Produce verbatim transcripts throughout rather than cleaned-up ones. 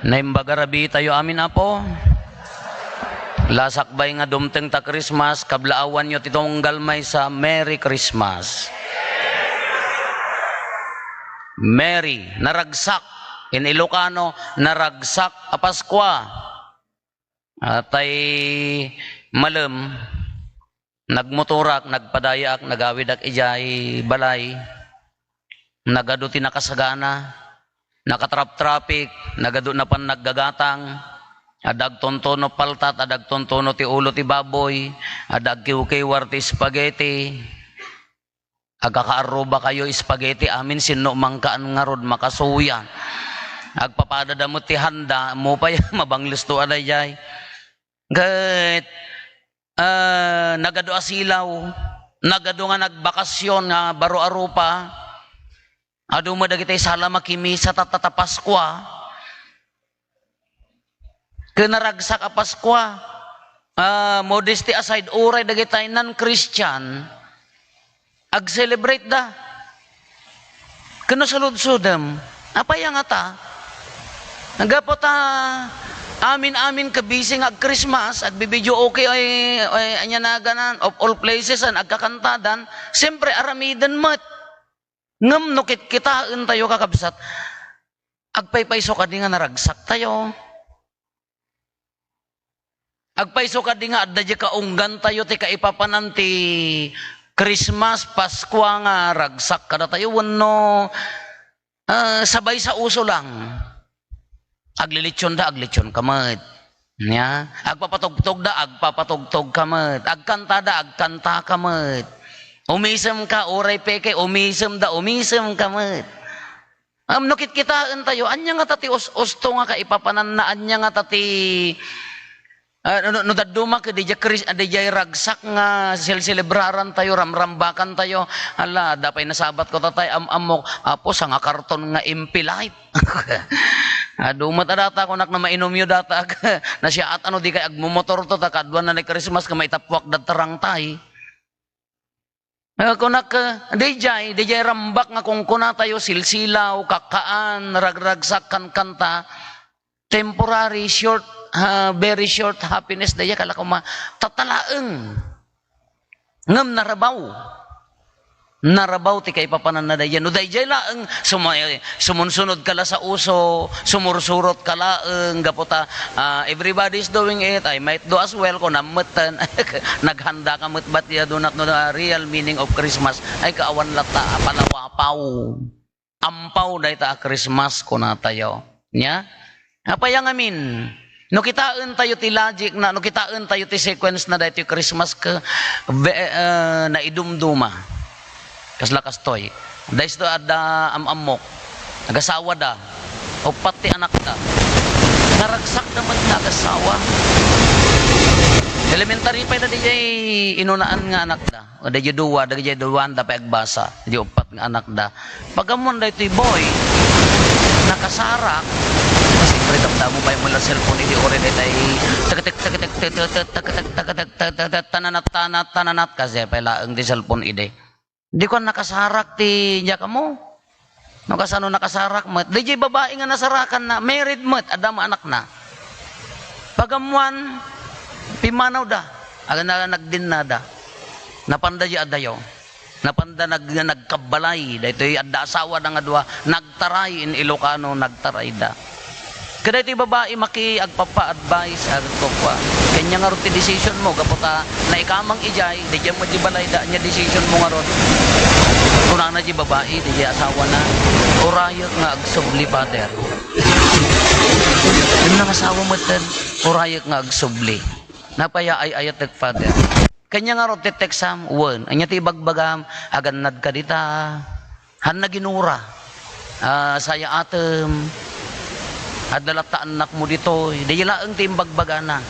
Naimbag a rabii tayo amin, Apo. La sakbay nga dumteng ta Christmas, kablaawanyo ti tunggal maysa, Merry Christmas. Merry, naragsak. In Ilocano, naragsak a Paskua. Atay malem, nagmotorak, nagpadayaak, nagawidak idiay balay. Nagadu ti nakasagana, nakatraptrapik, nagadu napan naggagatang, adda agtuntuno paltat, adda agtuntuno ti ulo ti baboy, adda agkiwkiwar ti spaghetti. Agkakaarrubakayo spaghetti, amin sinno mangkaan ngarud, makasuya. Agpapadada met ti handa, mo pay mabanglesto a daydiay. Ket, ah, nagadu a silaw, nagadu nga nagbakasyon nga baro a rupa, adu met dagiti sala makimisa tatta ta Paskua. Ket naragsak a Paskua, ah, modesty aside, uray dagiti non-Christian, ag-celebrate da. Ket no saludsodem, apay a ngata? Gapu ta amin-amin kabisi nga ag-Christmas, agbi-videoke, ay, ay, ania naganan, of all places, an agkakantadan, siyempre, aramiden met. Ngem no kitkitaentayo, kakabsat, agpaypayso kadi nga naragsak tayo. Agpayso kadi nga adda diay kaunggan tayo ti kaipapanan ti Christmas, Paskua nga ragsak kadatayo wenno, ah, sabay sa uso lang. Aglilitsionda, aglitsionka met. Nia? Agpapatugtogda, agpapatugtogka met. Agkantada, agkantaka met. Umisemka, uray peke, umisemda, umisemka met. Am, no kitkitaentayo, ania ngata ti us-, usto nga kaipapananna, ania ngata ti, ah, no, no dadduma ket didiay Chris-, ah, didiay ragsak nga sel-, selebrarantayo, ramrambakantayo. Ala, adda pay nasabatko tatay, am-ammok, Apo, sanga karton nga Impilite. Adu met a data, kunak no mainumyo data, nasiaat a no dikay agmumotorto, ta kaduana ni Christmas ket maitappuak da tarangtay. Eh, kunak, eh, didiay, didiay rambak nga kunkunatayo, silsilaw, kakkaan, ragragsak, kankanta, temporary, short, ah, very short happiness, didiay, kala koma, tatalaeng. Ngem narabaw. Narabaw ti kaipapananna daydiay. No daydiay laeng, suma-, sumunsunod ka la sa uso, sumursurot ka laeng, gapu ta, ah, everybody is doing it, I might do as well, kunam metten. Naghanda ka met bat ya do not know the real meaning of Christmas. Ay, kaawan latta a palawapaw. Ampaw dayta a Christmas, kunatayo. Nia? Apay a ngamin? No kitaentayo ti logic na, no kitaentayo ti sequence na daytoy Christmas ket be-, eh, naidumduma. Kasla kastoy. Daysto adda am-ammok. Nagasawada. Uppat ti anakda. Naragsakda met nga agasawa. Elementary pay da diay inunaan nga anakda. O, daydiay dua, daydiay duanda pay agbasa. Daydiay uppat nga anakda. Pag-ammoan daytoy boy, nakasarak, siyempre, damdamo pay met la cellphone idi uray daytay, takatek, takatek, takatek, takatek, takatek, takatek, tananat, tanat, tananat, kasi pay laeng ti cellphone idi. Di kuan, nakasarak ti diak ammo. No kasano nakasarak met. Daydiay babai nga nasarakanna, married met, adda met anakna. Pag-ammoan, pimmanawda. Aga na nagdinnada. Napanda diay adayo. Napanda nag-, nagkabbalay. Daytoy adda asawada nga dua. Nagtaray in Ilocano, nagtarayda. Kadaytoy babai, maki agpapa-advise, agkukua. Kanya ngarud ti decision mo, gapu ta naikamang idiay, daydiay met di balayda, ania decision mo ngarud? Kunana di babai, daydiay asawana, "Urayek nga agsubli, Father." Daydiay nga asawa metten, "Urayek nga agsubli. Napay a ay-ayatek, Father." Kanya ngarud ti teksam, wen. Ania ti ibagbagam? Agannadka dita. Hanna ginura. Ah, sayaatem. Adda latta annakmo ditoy. Daydiay laeng ti imbagbagana.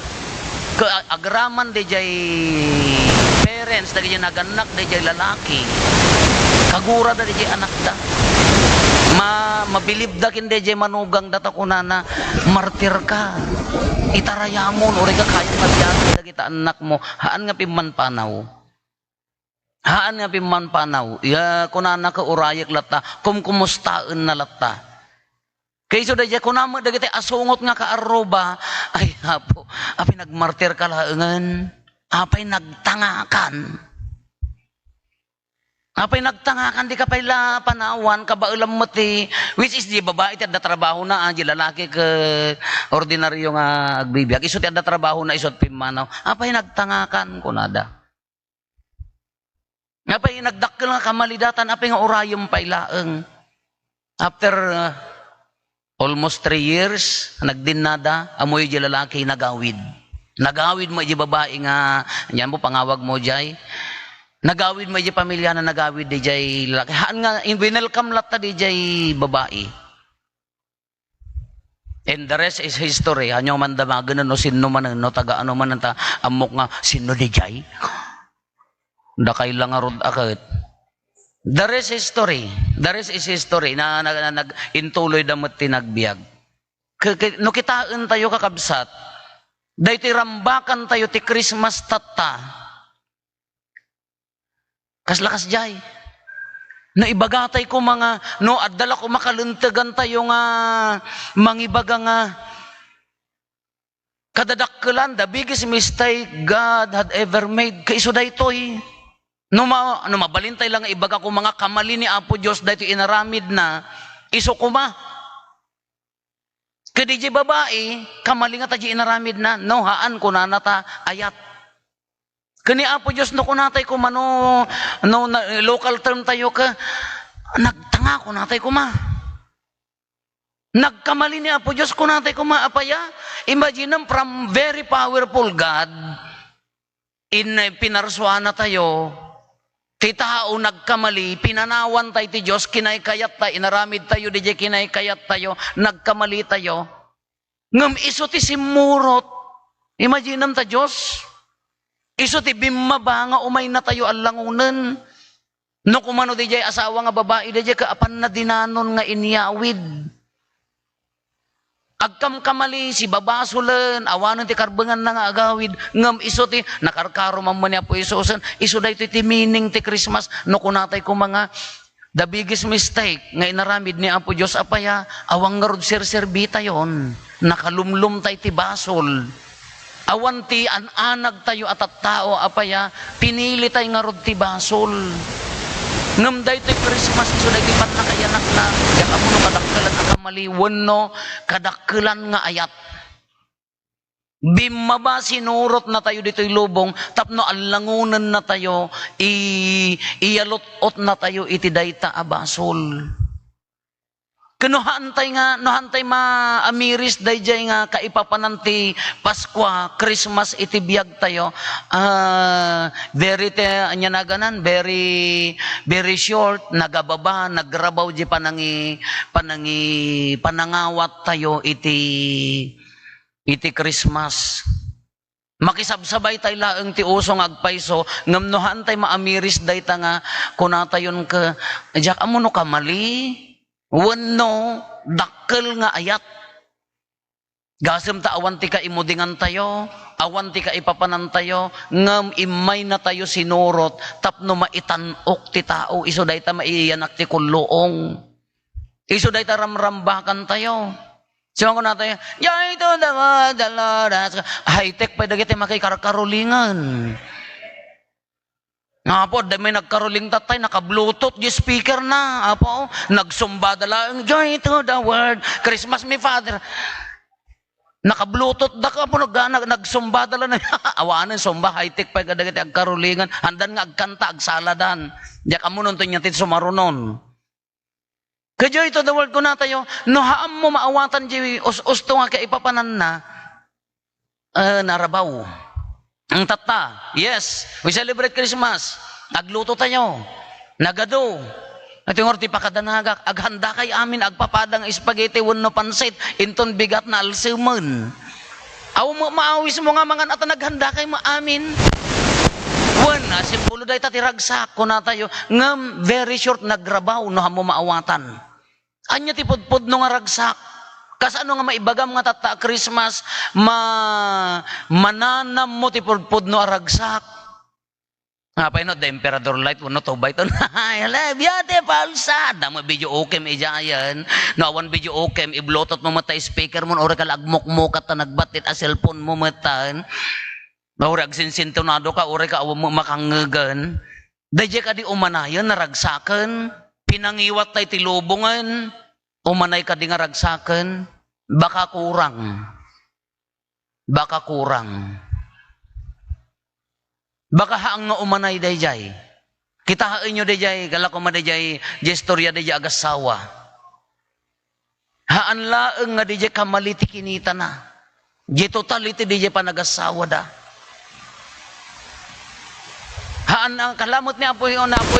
Ka-, agraman daydiay parents, dagiti nagannak, daydiay lalaki. Kagurada daydiay anakda. Ma-, mabilibda ken daydiay manugangda ta kunana, "Martirka. Itarayamon, uray ka kayat nga biyagen dagiti annakmo." Haan nga pimmanpanaw. Haan nga pimmanpanaw. Ya, kunana ka, urayek latta, kumkumustaenna latta. Kay isu daydiay, kuna met dagiti asungot nga kaarruba, "Ay, Apo, apay nagmartir ka laengen? Apay nagtangakan? Apay nagtangakan, di ka pay la panawan, kabaelam met ti," which is, di babae ti adda trabahona, ah, di lalaki ket ordinaryo nga agbibiag. Isu ti adda trabahona, isu ti pimmanaw. "Apay nagtangakan?" kunada. Apay nagdakkel nga kamalidatan, apay nga urayem pay laeng. After, uh, almost three years, nagdinnada, ammoyo di lalaki, nagawid. Nagawid mo di babae nga, yan mo, pangawag mo, jay. Nagawid mo di pamilya na nagawid di jay lalaki. Haan nga, in-, winelcome latta di jay babae. And the rest is history. Anyo man damagen no sinno man, no taga ano man, ta ammok nga sinno di jay. Dakay lang nga rod aket. The rest is history. The rest is history. Na, na, na, nag-, intuloy da met ti nagbiag. K-, k-, no kitaen tayo, kakabsat, daytoy rambakan tayo ti Christmas tatta. Kasla kasdiay. No ibaga tay koma nga, no adda la koma kalentegan tayo nga mangibaga nga kadadakkelan, the biggest mistake God had ever made. Kaiso daytoy. No ma-, no mabalin tay la nga ibaga koma nga kamali ni Apo Dios daytoy inaramid na, isu koma. Ket diay babai, kamali nga ta diay inaramidna. No, haan, kunana ta, ayat. Ket ni Apo Dios, no kunatay koma, no, no, na, local term tayo ka, nagtanga, kunatay koma. Nagkamali ni Apo Dios, kunatay koma, apaya? Imagine, from very powerful God, in, eh, pinarsuana tayo, ti tao nagkamali, pinanawan tayo ti Dios, kinaykayat tayo, inaramid tayo, diay kinaykayat tayo, nagkamali tayo. Ngem isu ti simmurot. Imaginem ta, Dios. Isu ti bimmaba nga umayna tayo allangonen. No kumano diay asawa nga babai, diay ka apanna dinanon nga inyawid. Agkamkamali, sibabasolen, awanen ti karbenganna nga agawid, ngem isu ti nakarkaro man ni Apo Jesusen, isu daytoy ti meaning ti Christmas. No kunatay koma nga, the biggest mistake nga inaramid ni Apo Dios, apaya, awan ngarud serserbi tayon, nakalumlom tay ti basol. Awan ti an-anag tayo a tattao, apaya, pinili tay ngarud ti basol. Ngem daytoy Christmas, isu daytoy pannakayanakna, diak ammo no kadakkelan a kamali wenno kadakkelan nga ayat. Bimmaba, sinurotna tayo ditoy lubong tapno allangonenna tayo, i-, iyalot-otna tayo iti dayta a basol. Ken no haantay nga, no haantay maamiris daydiay nga kaipapanan ti Paskua, Christmas iti biag tayo, ah, very te-, ania naganan, very, very short, nagababa, nagrabaw di panangi-, panangi-, panangawat tayo iti, iti Christmas. Makisabsabay tay laeng ti uso nga agpayso, ngem no haantay maamiris dayta nga kunatayon ke, diak ammo no kamali, wenno dakkel nga ayat. Gasem ta awan ti kaimudingantayo, awan ti kaipapanantayo, ngem immaynatayo sinurot tapno maitan-ok ti tao, isu dayta maiyanak ti kulluong. Isu dayta ramrambakantayo. Simango natayo, "Joy to the world, the Lord has come." High-tech pay dagiti makikarkarolingan. Apo, adda may nagkaroling tatay, naka-Bluetooth di speaker na. Apo, nagsumba da laeng, "Joy to the world, Christmas me Father." Naka-Bluetooth da ka, apo, nag-, nag-, nagsumba da lang. Awanen, sumba, high-tech pay kadagiti agkarolingan. Handan nga agkanta, agsaladan. Diak ammo no ania ti sumarunon. Ka joy to the world, kunatayo, no haammo maawatan di us-, usto nga kaipapananna, eh, narabaw. Ang tatta, yes, we celebrate Christmas. Agluto tayo. Nagadu. Iti ngarud ti pakadanagak, aghandakay amin, agpapada nga spaghetti wenno pansit, inton bigat na alsemen. Aw, ma-, maawis mo nga mangan, ata naghandakay mo amin. Wen, ah, simbolo dayta ti ragsak, kunatayo, ngem very short, nagrabaw no haammo maawatan. Ania ti pudpudno nga ragsak? Kasano nga maibagam nga tatta a Christmas, ma-, mananammo ti pudpudno a ragsak? Apay no, the Emperador Light, wenno two by two. I love you, the Pulsar. Adda met video okay idiayen. No awan video okay, i-Bluetooth mo met ta speaker mo, uray ka la agmukmukat ta nagbattit a cellphone mo met ta. Uray agsinsintonado ka, uray ka awan mo makangngegen. Daydiay kadi umanayen, naragsaken. Pinangiwat ta iti lubongen. Umanay kadi nga ragsaken. Baka kurang. Baka kurang. Baka haang nga umanay daydiay. Kitaenyo daydiay, kala koma daydiay, diay istorya daydiay agassawa. Haan laeng nga daydiay kamali ti kinitana. Diay totality daydiay panagassawada. Haan ang kalamet ni Apo, ni Apo,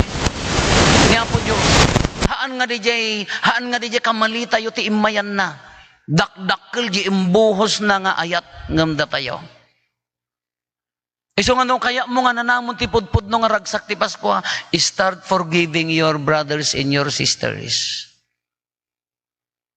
ni Apo Dios. Haan nga daydiay, haan nga daydiay kamalitayo ti immayanna. Dakdakkel diay imbuhosna nga ayat ngem datayo. Isu nga no kayatmo nga nanamon ti pudpudno nga ragsak ti Paskua, start forgiving your brothers and your sisters.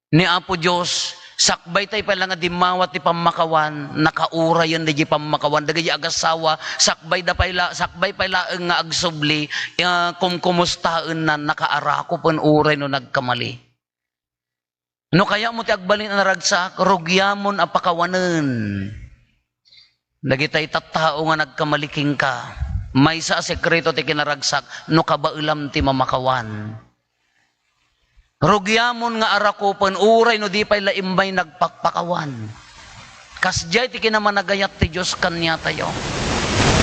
Ni Apo Dios, sakbay tay pay la nga dimmawa ti pammakawan, nakaurayen daydiay pammakawan, dagiti agassawa, sakbay da pay la, sakbay pay laeng nga agsubli, eh, kumkumustaenna, nakaarakupen uray no nagkamali. No kayatmo ti agbalin a naragsak, rugiamon a pakawanen. Dagitay tattao nga nagkamali kenka, maysa a sekreto ti kinaragsak no kabaelam ti mamakawan. Rugiamon nga arakupen uray no di pay la immay nagpakpakawan. Kasdiay ti kinamanagayat ti Dios kaniatayo.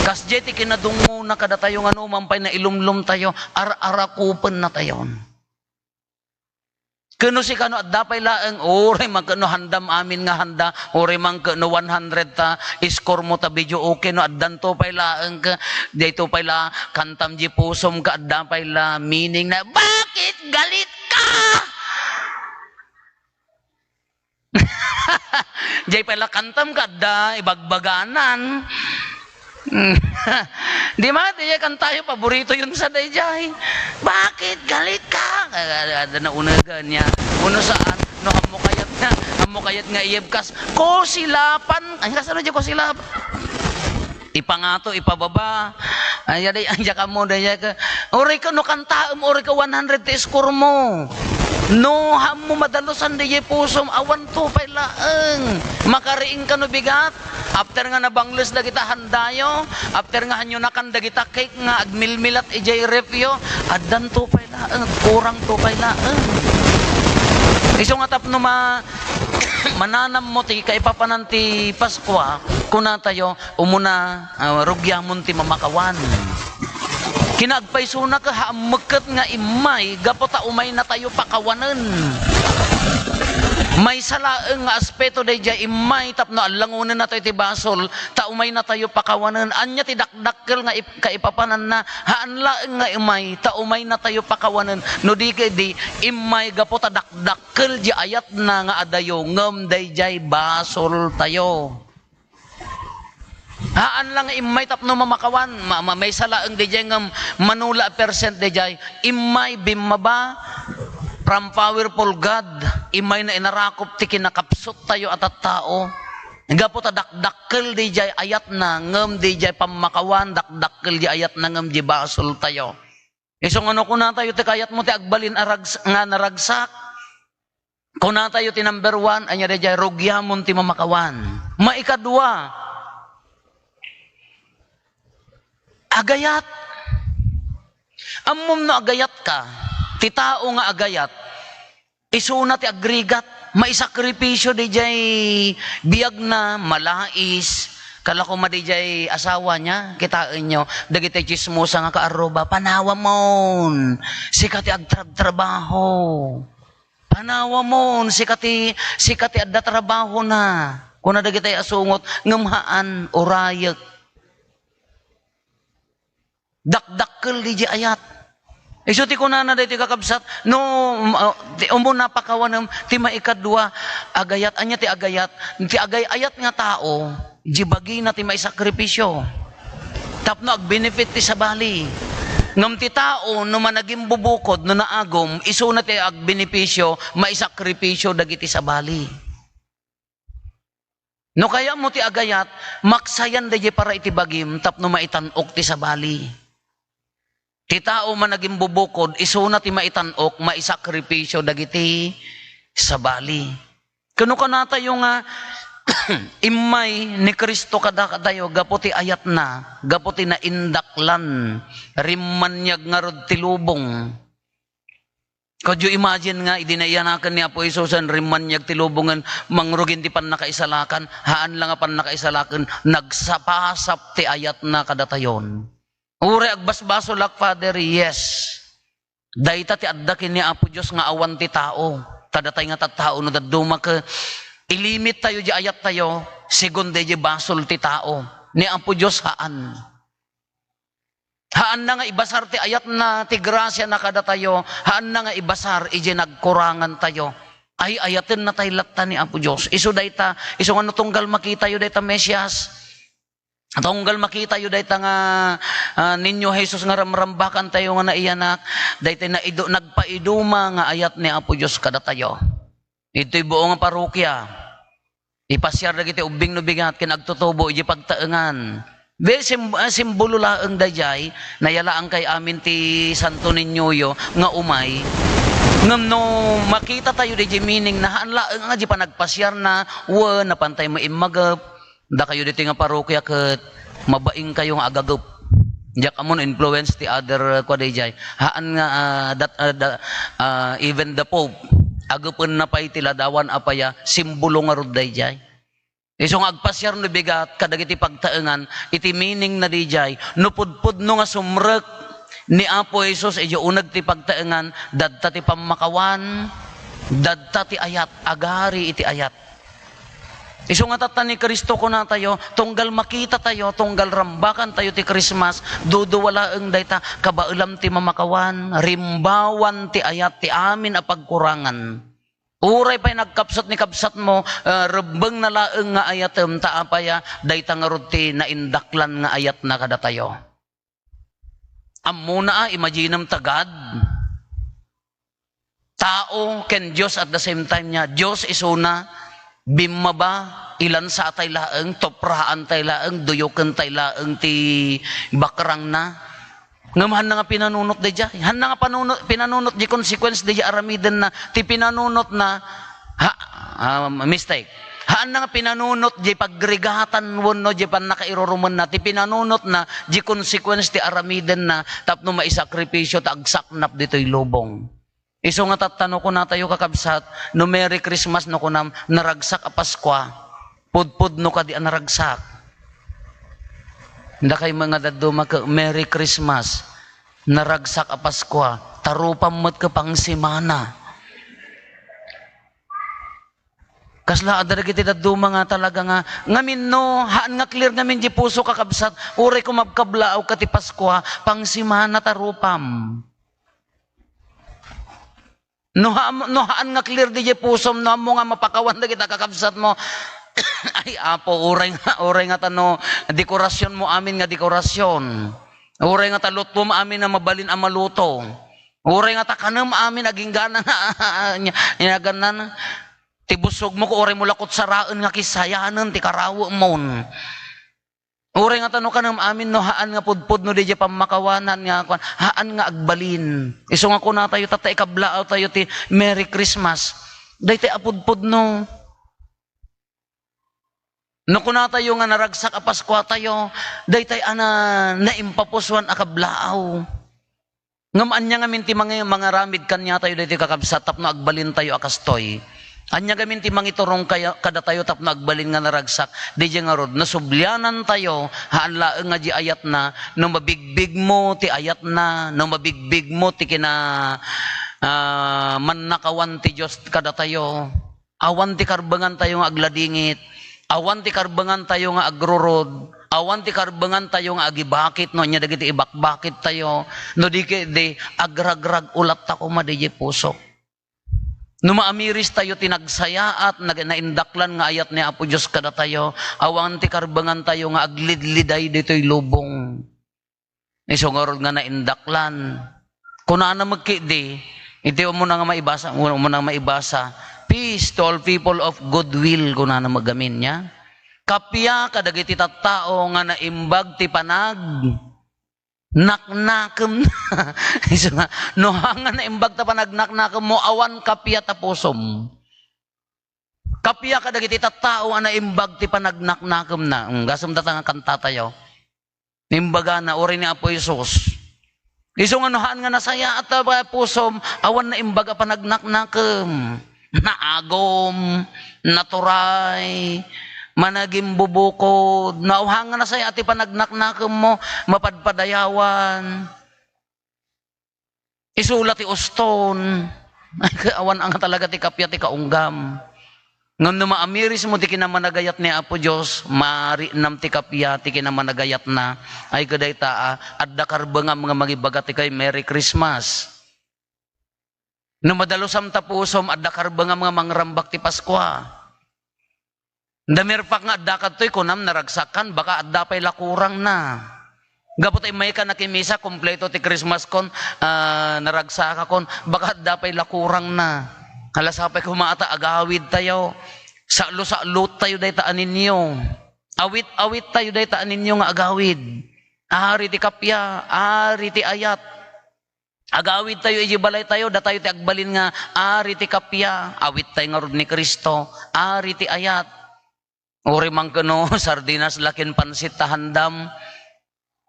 Kasdiay ti kinadungngona kadatayo nga numan pay nailumlomtayo, ar-arakupennatayon. Ken no sika no adda pay laeng, uray man ket no handam amin nga handa, uray man ket no one hundred ta score mo ta video okay, no addanto pay laeng ket, dayto pay la kantam diay pusom ket adda pay la meaning na, "Bakit galit ka?" Diay pay la kantam ket adda ibagbaganan. Di ba? Diay kantayo, paboritoyon sa daydiay. "Bakit galit ka?" Adda naunegan niya. Uno saan? No, ammo kayat nga, ammo kayat nga iyebkas. Kusilapan. Ay, kasano diay kusilapan? Ipangato, ipababa. Ay, aday, ay, diak ammo, daydiay ka. Uray ka, no kantaem, uray ka one hundred ti score mo. No, ammo madalusan diay pusom, awan to pay laeng. Makariing ka no bigat. After nga nabangles dagita handayo, after nga hanyo nakan dagita cake nga agmilmilat idiay refyo, addanto pay laeng, kurangto pay laeng. Isu nga tapno ma-, mananammo ti kaipapanan ti Paskua, kunatayo, umuna, ah, rugiamon ti mamakawan. Kinaagpaysona ket haammek ket nga immay gapu ta umaynatayo pakawanen. Maysa laeng nga aspeto daydiay immay tapno allangonennatayo ti basol ta umaynatayo pakawanen. Ania ti dakdakkel nga ip-, kaipapananna? Haan laeng nga immay ta umaynatayo pakawanen. No di ket di, immay gapu ta dakdakkel diay ayatna nga adayo ngem daydiay basoltayo. Haan la nga immay tapno mamakawan, ma-, ma-, maysa laeng daydiay ngem mano la a percent daydiay, immay bimmaba from powerful God, immayna inarakop ti kinakapsuttayo a tattao. Gapu ta dakdakkel daydiay ayatna ngem daydiay pammakawan, dakdakkel diay ayatna ngem diay basoltayo. Isu nga no kunatayo ti kayatmo ti agbalin a rags-, nga naragsak, kunatayo ti number one, ania daydiay, rugiamon ti mamakawan. Maikadua, agayat. Ammom no agayatka, ti tao nga agayat, isuna ti agrigat, maisakripisio daydiay biagna, malais, kala koma daydiay asawa niya, kitaenyo, dagiti tsismosa nga kaarruba, "Panawamon, sika ti agtrabtrabaho. Panawamon, sika ti, sika ti adda trabahona," kuna dagitay a sungot, ngem haan, urayek. Dakdakkel diay ayat. Isu ti kunana daytoy, kakabsat, no, um, uh, ti umuna pakawanem, ti maikadua, agayat. Ania ti agayat? Ti agay-ayat nga tao, diay bagina ti maisakripisio tapno agbenefit ti sabali. Ngem ti tao, no managimbubukod, no naagum, isuna ti agbenepisio, maisakripisio dagiti sabali. No kayatmo ti agayat, maksayan daydiay para iti bagim tapno maitan-ok ti sabali. Ti tao man agimbubukod, isuna ti maitan-ok, maisakripisio dagiti sabali. Kano kanatayo nga immay ni Cristo kadatayo gapu ti ayatna, gapu ti naindaklan, rimmaniag ngarud ti lubong. Could you imagine nga idi naiyanaken ni Apo Jesus a rimmaniag ti lubong ngem mangrugin ti pannakaisalakan, haan la nga pannakaisalakan, nagsapasap ti ayatna kadatayon. Uray agbasbasolak, Father, yes. Dayta ti adda ken ni Apo Dios nga awan ti tao. Kadatay nga tattao no dadduma ket ilimit tayo di ayat tayo, segun daydi basol ti tao. Ni Apo Dios, haan. Haanna nga ibasar ti ayatna, ti grasiana kadatayo, haanna nga ibasar iti nagkurangan tayo. Ay, ayatenna tay latta ni Apo Dios. Isu dayta, isu nga no tunggal makitayo dayta Mesias, tunggal makitayo dayta nga, ah, Niño Jesus nga ramrambakan tayo nga naiyanak, dayta naido-, nagpaiduma nga ayat ni Apo Dios kadatayo. Ditoy buo nga parokya, ipasiar dagiti ubbing no bigat ken agtutubo iti pagtaengan. Be, sim-, ah, simbolo laeng daydiay, nayalaankay amin ti Santo Niñoyo nga umay. Ngem no makita tayo daydiay meaning na, haan laeng nga di panagpasiarna, wen, napantay mo immagep, dakayo ditoy nga parokya ket mabain kayo nga agagep. Diak ammo no influence ti other, uh, kua daydiay. Haan nga, ah, that, ah, the, ah, even the Pope, agepenna pay ti ladawan a paya, simbolo ngarud daydiay. Isu nga agpasiar no bigat kadagiti pagtaengan, iti meaning na daydiay, no pudpudno nga sumrek ni Apo Jesus idiay uneg ti pagtaengan, dadta ti pammakawan, dadta ti ayat, agari iti ayat. Isu nga tatta ni Cristo kunatayo, tunggal makita tayo, tunggal rambakan tayo ti Christmas, duduwa laeng dayta, kabaelam ti mamakawan, rimbawan ti ayat ti amin a pagkurangan. Uray pay nagkapsut ni kabsatmo, eh, rebbengna laeng nga ayatem, ta apay a, dayta ngarud ti naindaklan nga ayatna kadatayo. Ammona a, imaginem ta God, tao, ken Dios at the same time niya. Dios isuna, bimmaba, ilansatay laeng, tupraantay laeng, duyokentay laeng ti bakrangna. Ngem haanna nga pinanunot daydiay. Haanna nga panunot, pinanunot di consequence di aramidenna. Ti pinanunotna, ha, ah, mistake. Haanna nga pinanunot di pagrigatan wenno di pannakairurumenna. Ti pinanunotna, di consequence ti aramidenna tapno maisakripisio ta agsaknap ditoy lubong. Isu nga tatta no kunatayo, kakabsat, no Merry Christmas no kunam, naragsak a Paskua, pudpudno kadi a naragsak. Dakay met nga dadduma ket Merry Christmas, naragsak a Paskua, tarupam met ket pangsimana. Kasla adda dagiti dadduma nga talaga nga, ngamin no, haan nga clear ngamin di puso, kakabsat, uray kumabkablaaw ka ti Paskua, pangsimana tarupam. No ha-, no haan nga clear di pusom, no ammo nga mapakawan dagita kakabsatmo, ay, Apo, uray nga, uray nga ta no, dekorasyonmo amin nga dekorasyon. Uray nga ta lutbom amin a mabalin a maluto. Uray nga ta kanem amin aginggana nga, nya-, inagannan. Ti busogmo ko, uray mo la kutsaraen nga kisayanen ti karawemon. Uray nga ta no kanem amin no haan nga pudpudno daydiay pammakawanan nga kuan, haan nga agbalin. Isu nga kunatayo, tatta, ikablaaw tayo ti Merry Christmas. Daytoy a pudpudno. No kunatayo nga naragsak a Paskua tayo, daytoy a na-, naimpapusuan a kablaaw. Ngem ania ngamin ti mangi-, mangaramid kaniatayo daytoy, kakabsat, tapno agbalin tayo a kastoy? Ania ngamin ti mangiturong kaya-, kadatayo tapno agbalin nga naragsak? Daydiay ngarud, nasublianan tayo, haan laeng nga di ayatna, no mabigbigmo ti ayatna, no mabigbigmo ti kina-, ah, mannakawan ti Dios kadatayo. Awan ti karbengan tayo nga agladingit. Awan ti karbengan tayo nga agrurod. Awan ti karbengan tayo nga agibakit, no, ania dagiti ibakbakit tayo. No di ket di, agragrag-ulat ta koma daydiay puso. No maamiris tayo ti nagsayaat, nag-, naindaklan nga ayat ni Apo Dios kadatayo, awan ti karbengan tayo nga aglidliday ditoy lubong. Isu ngarud nga naindaklan. Kunana met ketdi, iti umuna nga maibasa, umuna nga maibasa, "Peace to all people of good will," kunana met gamin nia. Kappia kadagiti tattao nga naimbag ti panag-, Naknakemna. Isu nga, no haan nga naimbag ta panagnaknakemmo, awan kappia ta pusom. Kappia kadagiti tattao a naimbag ti panagnaknakemna. Mm, gasem data nga kantatayo. Imbagana, uray ni Apo Jesus. Isu nga no haan nga nasayaat ta pusom, awan naimbag a panagnaknakem. Naagum, naturay, managimbubukod. No haan nga nasayaat ti panagnaknakemmo, mapadpadayawan. Isu la ti uston. Awan nga talaga ti kappia ti kaunggam. Ngem no maamirismo ti kinamanagayat ni Apo Dios, marinam ti kappia ti kinamanagayatna. Ay, kadayta, a, adda karbengam nga mangibaga ti kay Merry Christmas. No madalusam ta pusom, adda karbengam nga mangrambak ti Paskua. Damirpak nga adda kadtoy, kunam, naragsakan, baka adda pay la kurangna. Gapu ta immay ka nakimisa, kompleto ti Christmas kon, ah, naragsakakon, baka adda pay la kurangna. Hala, sapay koma ta agawid tayo. Salo-salo tayo dayta a ninyo. Awit-awit tayo dayta a ninyo nga agawid. Ari ti kappia, ari ti ayat. Agawid tayo iti balay tayo, datayo ti agbalin nga ari ti kappia, awit tayo ngarud ni Cristo, ari ti ayat. Uray man ket no sardinas la ken pansit ta handam,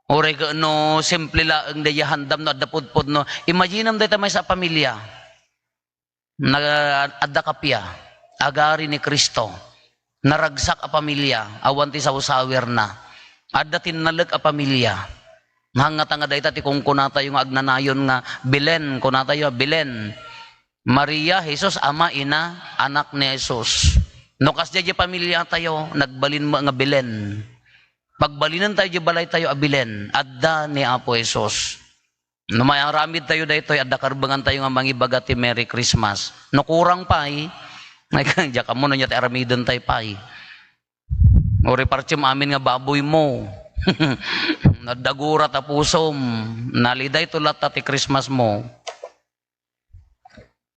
uray ket no simple laeng daydiay handam no adda pudpudno. Imaginam dayta maysa a pamilia. Na, adda kappia, agari ni Cristo. Naragsak a pamilia, awan ti sawsawirna. Adda tinnalek a pamilia. Hangngata nga dayta ti kunkunatayo nga agnanayon nga Belen, kunatayo, Belen. Maria, Jesus, Ama, Ina, Anak ni Jesus. No kasdiay diay pamiliatayo, nagbalin met nga Belen. Pagbalinen tayo diay balay tayo a Belen, adda ni Apo Jesus. No maaramid tayo daytoy, adda karbengan tayo nga mangibaga ti Merry Christmas. No kurang pay, ay, diak ammo no ania ti aramiden tayo pay. Uray partim amin nga baboy mo. Nadagura ta pusom. Naliday to latta ti Christmas mo.